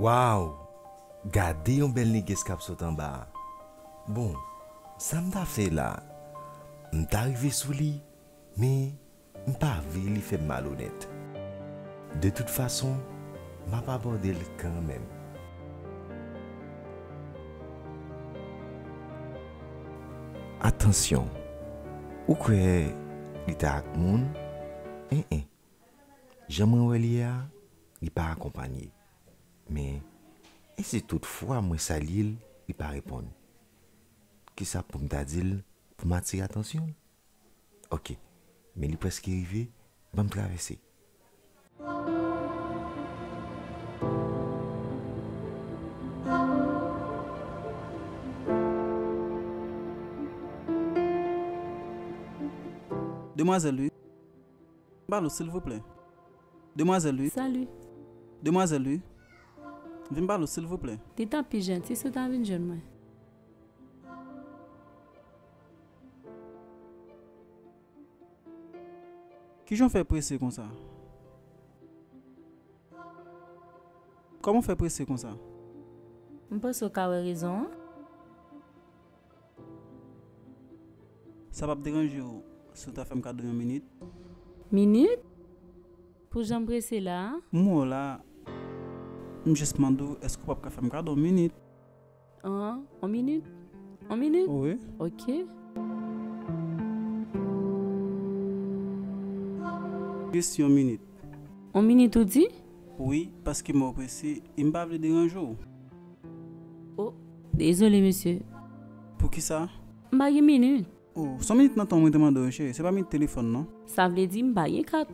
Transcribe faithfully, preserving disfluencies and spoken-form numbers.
Waw! Gade yon bèl neges k ap sot anba a. Bon, sa m ta fè la? M ta rive sou li, men m pa vle li fè m malonèt. De tout fason, m ap abòde l kanmenm. Atansyon, ou kwè li ta ak moun? En en. Jan mwen wè l ye a, li pa akonpanye. Men, e si toutfwa mwen salye l, li pa reponn? Kisa pou m ta di l pou m atire atansyon l? Oke, men li prèske rive, ban m travèse. Demwazèl, wi. Balo, silvouplè. Demwazèl, wi. Salut. Demwazèl, wi. Vin balo, silvouplè. Li t ap pi janti si w ta vin jwenn mwen. Kijan w fè prese konsa? Kòman w fè prese konsa? M panse w ka wè rezon an. Sa p ap deranje w si w ta fè m kado yon minit? Minit? Pou jan m prese la a? M wè w la, m jis mande w, èske w p ap ka fè m kado yon minit? An, yon minit? Yon minit? Wi. Oke. Jis yon minit. Yon minit ou di? Wi, paske m wè w prese e m pa vle deranje w. O, dezole, mesye. Poukisa? M pa gen minit. O, se yon minit nan tan mwen te mande w yo, cheri. Se pa minit telefòn, non. Sa vle di m pa gen kat.